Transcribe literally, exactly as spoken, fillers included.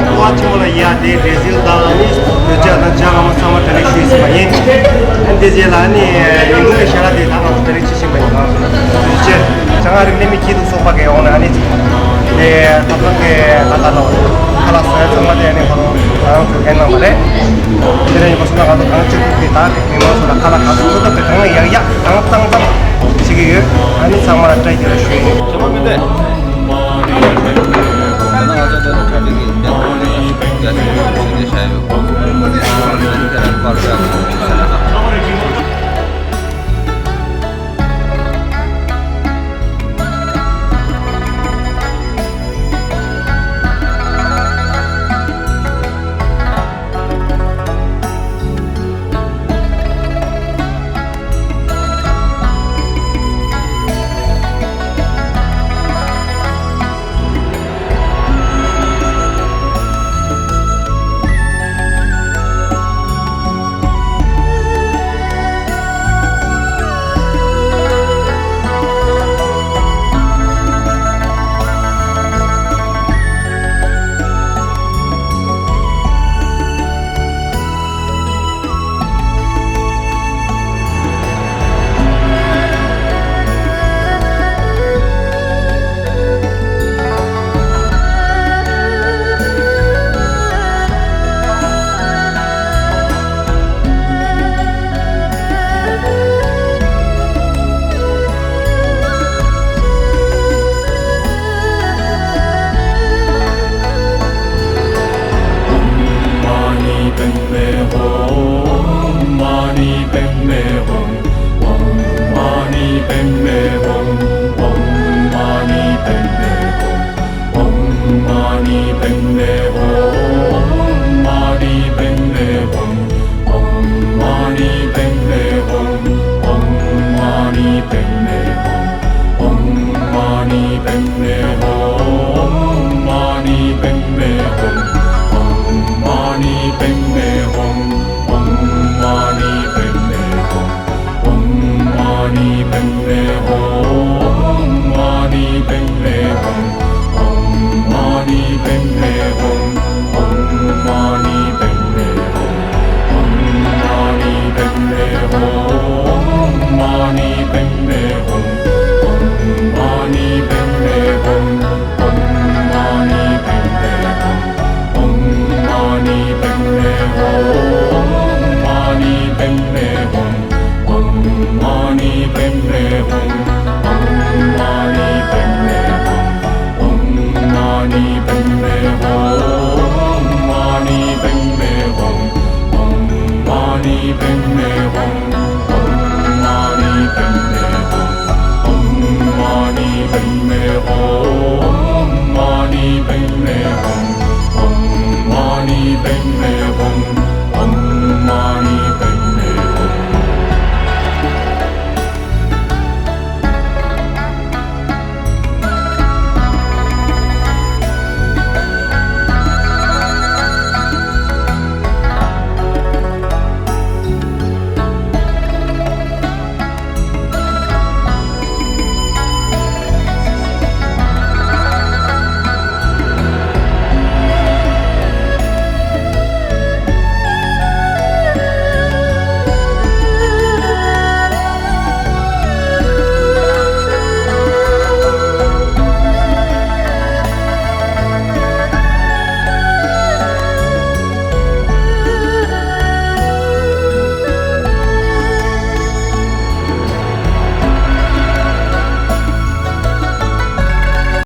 ཀོ་བ་ཆེན་མོ་ལ་ཡ་དེ་འགྲེལ་བཤད་དང་ནི་བོད་ཇ་དང་ཇ་ང་མ་ཚང་མ་གྲ་སྒྲིག་ཞུས་ཟིན་པ་ཡིན། ཨ་ནི་དེ་རྗེས་ལ་ནི་ཉིན་གུང་གི་ཞལ་ལག་དེ་ད་ང་ཚོ་གྲ་སྒྲིག་བྱེད་བཞིན་པ་ཡིན། དེ་རྗེས་ཇ་ང་རིམ་ནས་མི་སྐྱིད་སྡུག་སོགས་པ་གི་འོག་ནས་ཨ་ནི་དེ་ཐབ་ཚང་གི་ད་ལྟ་ལ་ཁ་ལག་བཟོ་ཡ་ཚང་མ་དེ་ཨ་ནི་ཁོ་རང་རང་ཚོས་འགན་གནང་བ་རེད། དེ་རིང་ཡིན་པ་སོང་ན་ང་ཚོ་གྲངས་གཅིག་གི་ད་མི་མང་ཚོ་ལ་ཁ་ལག་ག་ཚོད་ཐུབ་ཐུབ་དེ་གང་ཡག་ཡག་གང་གཙང་གཙང་བྱེད་ཀྱི་ཡོད། ཨ་ནི་ཚང་མ་ལ་བཀྲ་ཤིས་བདེ་ལེགས་ཞུ་ཡི་ཡིན། ཇོ་མོ་མི་འདོད། ད་ནང་ང་ཚོ་ད་ལྟ་གྲ་སྒྲིག་གི་ཡིན། ད་ལྟ་གྲ་སྒྲིག་བྱས་ནས་བཞག་ཡོད།